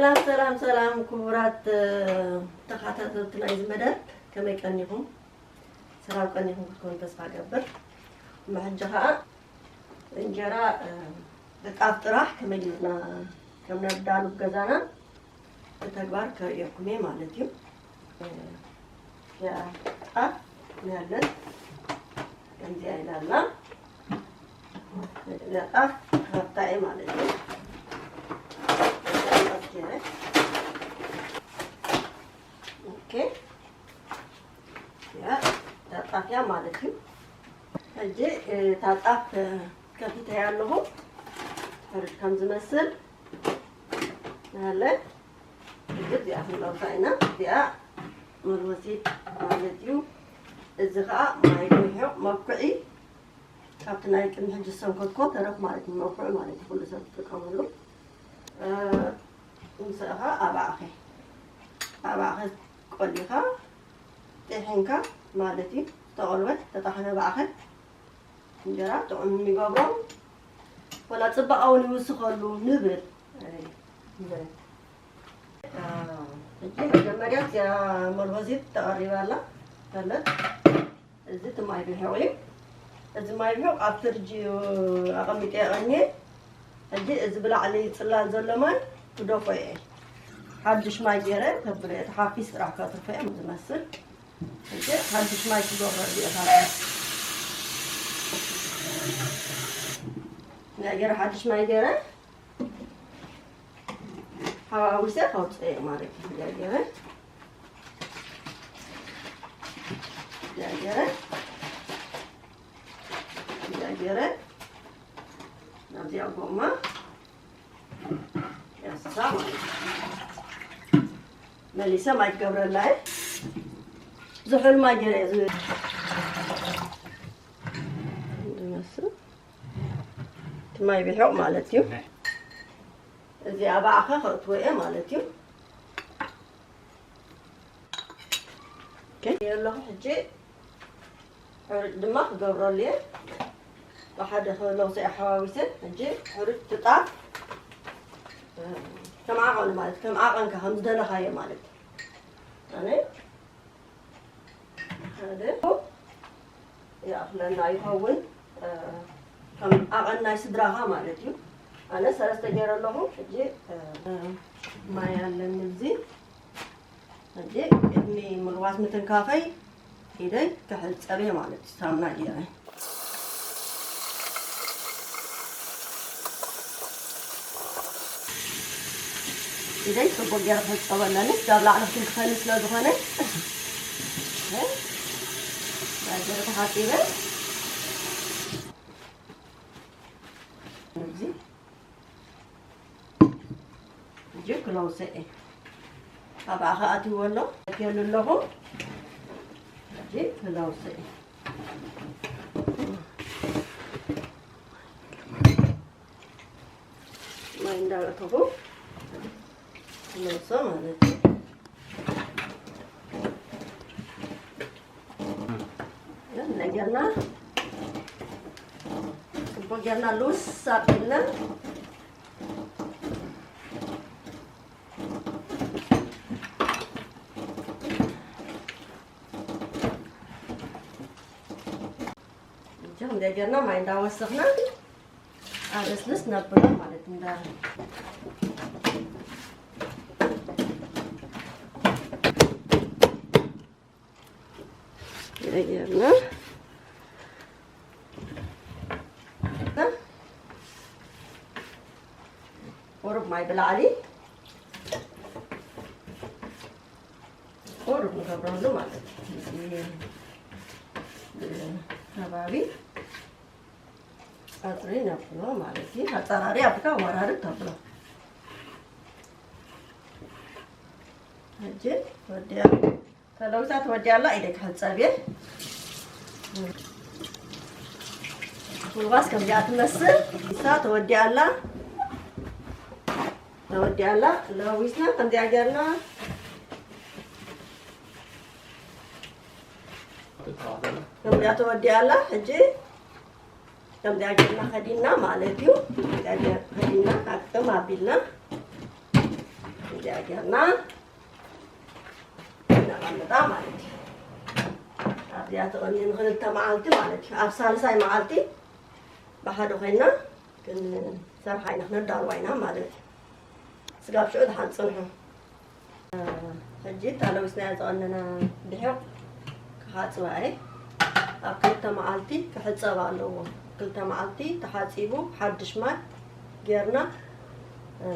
ሰላም ሰላም ሰላም፣ ክቡራት ተኸታተልቲ ናይዚ መደብ፣ ከመይ ቀኒኹም? ሰላም ቀኒኹም ክትኮኑ ተስፋ እገብር። እሞ ሕጂ ኸኣ እንጀራ ብጣፍ ጥራሕ ከመይ ጌርና ከም ነዳሉ ገዛና ብተግባር ከርእየኩም እየ ማለት እዩ። ያ ጣፍ ያለን ከምዚኣ ኢላና ጣፍ ሃብታ እየ ማለት እዩ። ኦኬ። ያ ጣፍ እያ ማለት እዩ። ሕጂ እታ ጣፍ ከፊተያ ኣለኹ። ሕርድ ከም ዝመስል ናለ። ሕጂ እዚኣ ክንለውሳ ኢና። እዚኣ መልወሲት ማለት እዩ። እዚ ኸኣ ማይ ርሒቕ መኩዒ ካብቲ ናይ ቅድሚ ሕጂ ዝሰንከትኮ ተረፍ ማለት እዩ። መኩዒ ማለት እዩ። ኩሉ ሰብ ዝጥቀመሉ። ምስኻ ኣባዕኸ ኣባዕኸ ቆሊኻ ጥሒንካ ማለት እዩ። ዝተቆልወ ተጣሕነ ኣባዕኸ እንጀራ ጥዑም የሚገብሮ ወላ ጽባቐ እውን ይውስኸሉ ንብል። ሕጂ መጀመርያ እዚኣ መልወሲት ተቐሪባ ኣላ ተለት። እዚ እቲ ማይ ብሕቕ እዩ። እዚ ማይ ብሕቕ ኣብ ፍርጅ ኣቐሚጠ የቐንየ። ሕጂ እዚ ብላዕሊ ጽላል ዘሎ ማይ ክደፎ እየ። ሓድሽ ማይ ገይረ ከብሎ እየ። ተሓፊስ ጥራሕ ከትርፎ እየ ዝመስል። ሕጂ ሓድሽ ማይ ክገብሮ እየ። ናይ ገይረ ሓድሽ ማይ ገይረ ሓዋዊሰ ከውፅኦ እየ ማለት እዩ። ገርገረ ገርገረ ገርገረ ናብዚኣ ጎማ ያስሳ ማለት እዩ። መሊሰ ማይ ክገብረላ እየ። ዝሑል ማይ ገይረ እየ ዝብል። ዝመስል እቲ ማይ ብሕቕ ማለት እዩ። እዚኣ ብኣኸ ከእትዎ እየ ማለት እዩ። ኦኬ፣ ኣለኹ ሕጂ ሕሩጭ ድማ ክገብረሉ እየ። ብሓደ ክለውሶ እየ ሓዋዊሰ። ሕጂ ሕሩጭ ትጣፍ ከም ዓቐኑ ማለት ከም ዓቐንካ ከም ዝደለኻዮ ማለት እዩ። ኣነ ሓደ ይኣኽለና ይኸውን። ከም ዓቐን ናይ ስድራኻ ማለት እዩ። ኣነ ሰለስተ ገይረ ኣለኹ። ሕጂ ማይ ኣለኒ ኣብዚ። ሕጂ ቅድሚ ምልዋስ ምትንካፈይ ኢደይ ክሕጸብ እየ ማለት እዩ። ሳሙና ገይረ ኢደይ ጽቡቕ ገይረ ክሕጸቦ ኣለኒ። ካብ ላዕሊ ክትንክፈኒ ስለ ዝኾነ፣ እ፣ ናይ ገይረ ተሓጺበ። እዚ ሕጂ ክለውሰ እየ። ኣብኣ ከኣትዎ ኣሎ። ኣትየሉ ኣለኹ። ሕጂ ክለውሰ እየ። ማይ እንዳእተኹ ክለውሶ ማለት እዩ። ጌርና ጽቡቕ ጌርና ልውስ ኣቢልና እንዲያ ጌርና ማይ እንዳወሰኽና ኣለስልስ ነብሎ ማለት እንዳ ጌርና ቁሩብ ማይ ብላዕሊ ቁሩብ ንገብረሉ ማለት እዩ። እዚ ከባቢ ቀጽሪ ነብሎ ማለት እዩ። ኣጸራሪ ኣብካ ወራርድ ተብሎ። ሕጂ ወዲያ ተለውሳ ተወዲያ ኣላ። ኢደይ ክሕጸብ እየ። ጉልባስ ከምዚኣ ትመስል። ኢሳ ተወዲኣ ኣላ። ተወዲኣ ኣላ። ለዊስና ከምዚኣ ጌርና። ከምዚኣ ተወዲኣ ኣላ። ሕጂ ከምዚኣ ጌርና ከዲና ማለት እዩ። ከምዚኣ ጌርና ከዲና፣ ሃቅም ኣቢልና። እዚኣ ጌርና ነቐምጣ ማለት እዩ። ኣብዚኣ ተቐሚጡ ንክልተ መዓልቲ ማለት እዩ። ኣብ ሳልሳይ መዓልቲ ብሓደ ኮይና ክንሰርሓ ኢና፣ ክነዳልዋ ኢና ማለት እዩ። ስጋብ ሽዑ ድሓን ጽንሑ። ሕጂ እታ ለዊስናያ ዝቐነና ብሒቕ ክሓጽባ እየ። ኣብ ክልተ መዓልቲ ክሕጸብ ኣለዎ። ክልተ መዓልቲ ተሓጺቡ ሓድሽ ማይ ጌርና፣ እ፣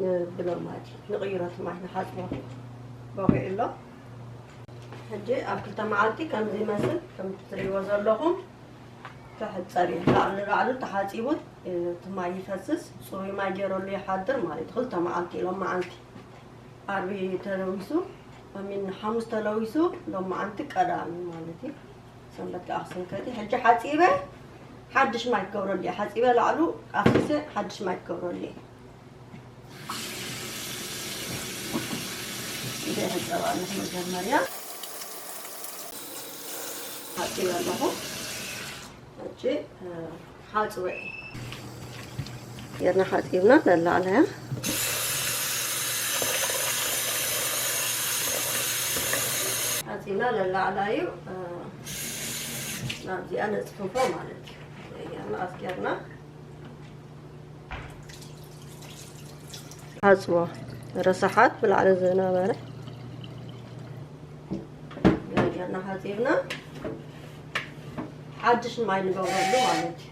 ንብሎ ማለት እዩ። ንቕይሮ እቲ ማይ ንሓጽቦ። በቒዑ ኣሎ። ሕጂ ኣብ ክልተ መዓልቲ ከምዚ ይመስል፣ ከም ትሪእዎ ዘለኹም ክሕጸብ እዩ። ላዕሉ ላዕሉ ተሓጺቡ፣ እ፣ እቲ ማይ ይፈስስ። ጽሩይ ማይ ጌረሉ ይሓድር ማለት እዩ። ክልተ መዓልቲ፣ ሎም መዓልቲ። ዓርቢ ተለዊሱ፣ ኣሚን፣ ሓሙስ ተለዊሱ፣ ሎም መዓልቲ ቀዳሚ ማለት እዩ። ሰንበት ከዓ ክስንከት እዩ። ሕጂ ሓጺበ ሓድሽ ማይ ክገብረሉ እየ። ሓጺበ ላዕሉ ኣፍሲሰ ሓድሽ ማይ ክገብረሉ እየ። እንደ ሕጸባ ኣለኹ መጀመርያ ሓጺበ ኣለኹ። ሕጂ፣ እ፣ ሓጽበ እየ። ጌርና ሓጺብና ለላዕለያ። ሓጺብና ለላዕላዩ፣ እ፣ ናብዚኣ ነጽፍፎ ማለት እዩ። ጌርና ኣስጌርና ሓጽቦ ረሳሓት ብላዕሊ ዝነበረ ጌርና ሓጺብና ሓድሽ ማይ ንገብረሉ ማለት እዩ።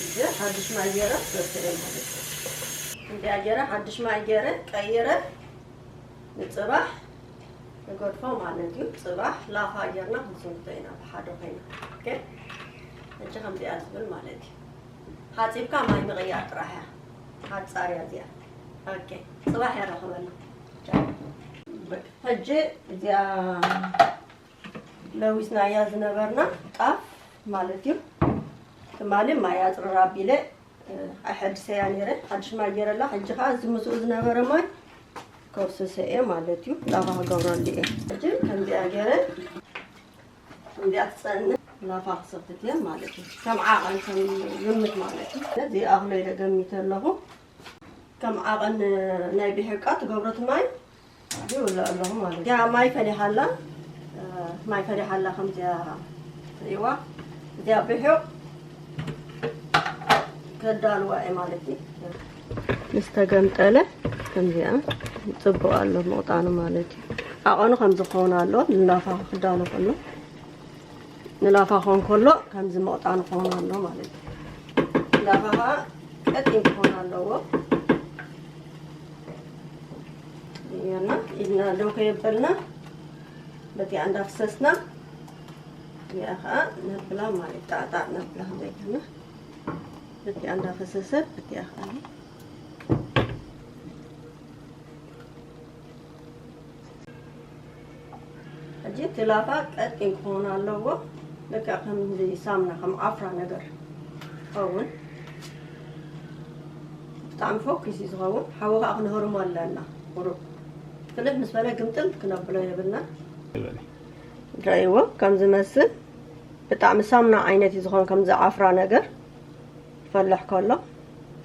እዚ ሓድሽ ማይ ገይረ ክገብር ማለት እዩ። እንዲያ ገይረ ሓድሽ ማይ ገይረ ቀይረ ንጽባሕ ንገድፎ ማለት እዩ። ጽባሕ ላፋ ጌርና ክንሰንክቶ ኢና ብሓደ ኮይና። ኦኬ፣ ሕጂ ከምዚኣ ትብል ማለት እዩ። ሓጺብካ ማይ ምቕያር ጥራሕ እያ። ሓጻር እያ እዚኣ። ኦኬ፣ ጽባሕ የራኽበና። ቻው። ሕጂ እዚኣ ለዊስናያ ዝነበርና ጣፍ ማለት እዩ። ትማሊ ማይ ኣጽርር ኣቢለ፣ እ፣ ኣይሐድሰያ ነይረ። ሓድሽ ማይ ገይረላ። ሕጂ ኸዓ እዚ ምስኡ ዝነበረ ማይ ከፍስሰ እየ ማለት እዩ። ላፋ ክገብረሉ እየ። ሕጂ ከምዚኣ ገይረ፣ ከምዚኣ ትጸንሕ ላፋ ክሰክት እየ ማለት እዩ። ከም ዓቐን፣ ከም ግምት ማለት እዩ። ነዚ ኣኽሎ ኢለ ገሚተ ኣለኹ። ከም ዓቐን ናይ ብሕቃ ትገብሮ እቲ ማይ ይውልዕ ኣለኹ ማለት እዩ። እዚኣ ማይ ፈሊሓ ኣላ፣ እ፣ ማይ ፈሊሓ ኣላ ከምዚኣ ትሪእዋ። እዚኣ ብሑቕ ከዳልዋ እየ ማለት እዩ። ምስ ተገምጠለ ከምዚኣ ጽቡቕ ኣሎ ምቕጣኑ ማለት እዩ። ዓቐኑ ከም ዝኸውን ኣሎ ንላፋ ክዳሎ ከሎ። ንላፋ ክኾን ከሎ ከምዚ መቕጣን ክኾን ኣሎ ማለት እዩ። ላፋ ከዓ ቀጢን ክኾን ኣለዎ። ጌርና ኢድና ደው ከየበልና በቲኣ እንዳፍሰስና እዚኣ ከዓ ነብላ ማለት እዩ። ጣዕጣዕ ነብላ ዘይኮነ በቲኣ እንዳፈሰሰ በቲኣ ከዓ ሕጂ እቲ ላፋ ቀጢን ክኸውን ኣለዎ። ልክዕ ከምዚ ሳምና፣ ከም ዓፍራ ነገር ክኸውን። ብጣዕሚ ፎኪስ እዩ ዝኸውን። ሓዊ ከዓ ክንህርሞ ኣለና። ቁሩብ ፍልሕ ምስ በለ ግምጥል ክነብሎ የብልና። ይበል። ረእይዎ ከም ዝመስል ብጣዕሚ ሳምና ዓይነት እዩ ዝኸውን፣ ከምዚ ዓፍራ ነገር። ክፈልሕ ከሎ።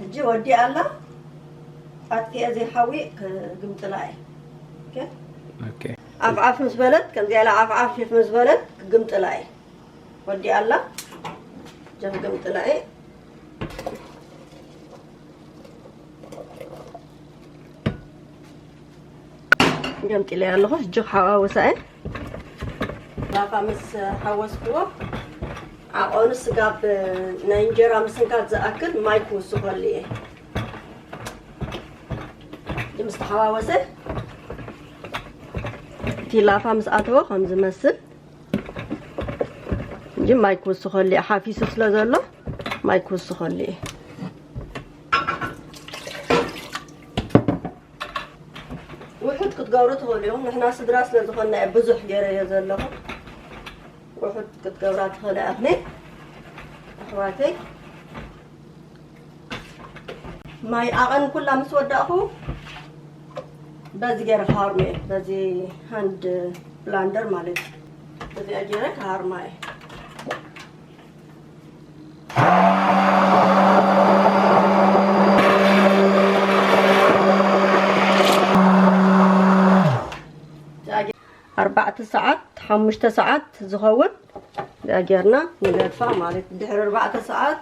ሕጂ ወዲኣ ኣላ። ኣጥፊኤ ዘይሓዊ ክግምጥላ እየ። ኦኬ? ኦኬ። ዓፍዓፍ ምስ በለት፣ ከምዚኣ ኢላ ዓፍዓፍ ምስ በለት ክግምጥላ እየ። ወዲኣ ኣላ። ጀም ግምጥላ እየ። ገምጢለያ ኣለኹ። ሕጂ ክሓዋውሳ እየ። ላፋ ምስ ሓወስክዎ፣ ዓቐኑ ስጋብ ናይ እንጀራ ምስንካት ዝኣክል ማይ ክውስኸሉ እየ። ምስ ተሓዋወሰ፣ እቲ ላፋ ምስ ኣተወ ከም ዝመስል፣ እንጂ ማይ ክውስኸሉ እየ። ሓፊሱ ስለ ዘሎ ማይ ክውስኸሉ እየ። ውሑድ ክትገብሩ ትኽእሉ ኢኹም። ንሕና ስድራ ስለ ዝኾንና እየ ብዙሕ ገይረዮ ዘለኹ። ውሑድ ክትገብራ ትኽእላ ኢኽኒ ኣሕዋተይ። ማይ ዓቐን ኩላ ምስ ወዳእኹ በዚ ገይረ ክሃርሞ እየ። በዚ ሃንድ ብላንደር ማለት እዩ። በዚኣ ገይረ ክሃርማ እየ። ኣርባዕተ ሰዓት፣ ሓሙሽተ ሰዓት ዝኸውን ጌርና ንገድፋ ማለት፣ ድሕሪ ኣርባዕተ ሰዓት፣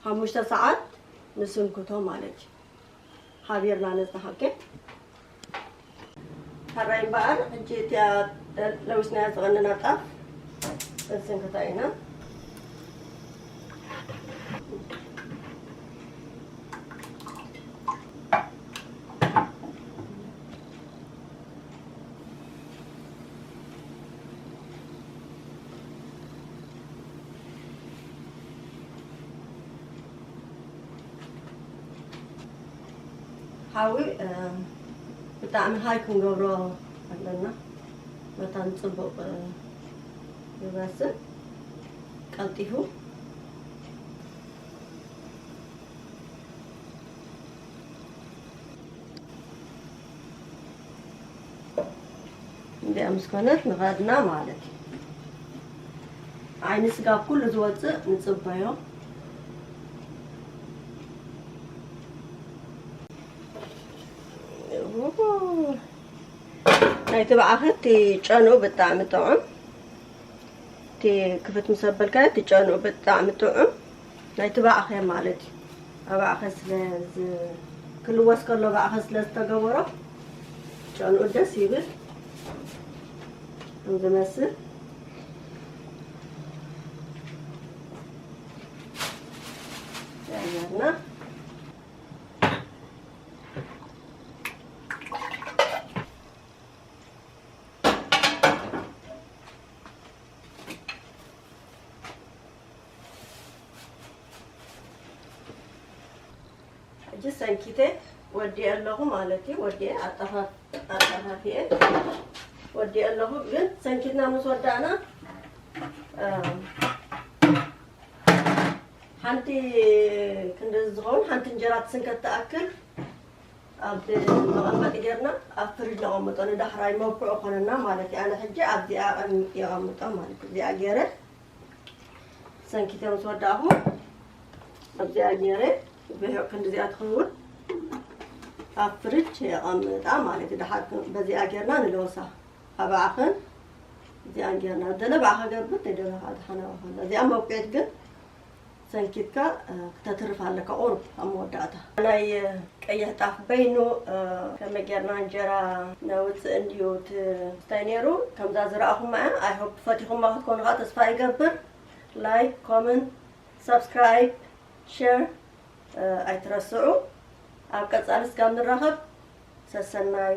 ሓሙሽተ ሰዓት ንስንክቶ ማለት እዩ። ሓቢርና ነዝተሓኬ። ሕራይ እምበኣር፣ ሕጂ እቲኣ ለዊስናያ ዝቐነና ጣፍ ክንስንክታ ኢና። ሓዊ፣ እ፣ ብጣዕሚ ሃይ ክንገብሮ ኣለና። መታን ጽቡቕ፣ እ፣ ይበስል ቀልጢፉ። እንዲኣ ምስ ኮነት ንኸድና ማለት እዩ። ዓይኒ ስጋ ኩሉ ዝወፅእ ንፅበዮ። ናይቲ ብዓኸት እቲ ጨንኡ ብጣዕሚ ጥዑም። እቲ ክፍት ምስ ኣበልካዮ እቲ ጨንኡ ብጣዕሚ ጥዑም። ናይቲ ብዓኸ ማለት እዩ። ኣብ ብዓኸ ስለ ዝ-፣ ክልወስ ከሎ ብዓኸ ስለ ዝተገበሮ ጨንኡ ደስ ይብል። ከም ዝመስል ያያና። ሕጂ ሰንኪተ ወዲኤ ኣለኹ ማለት እዩ። ወዲኤ ኣጠፋ-፣ ኣጠፋፊኤ ወዲኤ ኣለኹ። ግን ሰንኪትና ምስ ወዳእና፣ እ፣ ሓንቲ ክንዲ ዝኸውን ሓንቲ እንጀራ ትስንከት ትኣክል ኣብ መቐመጢ ጌርና ኣብ ፍሪጅ ነቐምጦ፣ ንዳሕራይ መብክዑ ኮነና ማለት እዩ። ኣነ ሕጂ ኣብዚኣ ቀም-፣ የቐምጦ ማለት እዩ። እዚኣ ገይረ ሰንኪተ ምስ ወዳእኹ ኣብዚኣ ገይረ ብሕቕ ክንዲ እዚኣ ትኸውን ኣብ ፍሪጅ የቐምጣ ማለት እዩ። ደሓር በዚኣ ጌርና ንለወሳ። ኣባዕኽን እዚኣን ጌርና፣ ደለ ብኣኻ ገብር፣ ደለ ብኣኻ ድሓን ኣባኻ። እዚኣ መብቅዒት ግን ሰንኪትካ፣ እ፣ ክተትርፍ ኣለካ ቁሩብ ኣብ መወዳእታ። ናይ፣ እ፣ ቀይሕ ጣፍ በይኑ፣ እ፣ ከመይ ጌርና እንጀራ ነውፅእ እንድዩ እቲ ስታይ ነይሩ። ከምዛ ዝረኣኹማ እያ። I hope ፈቲኹማ ክትኮኑ ከዓ ተስፋ ይገብር። ላይክ፣ ኮመንት፣ ሳብስክራይብ፣ ሼር፣ እ፣ ኣይትረስዑ። ኣብ ቀፃሊ ስጋብ ንራኸብ ሰሰናዩ።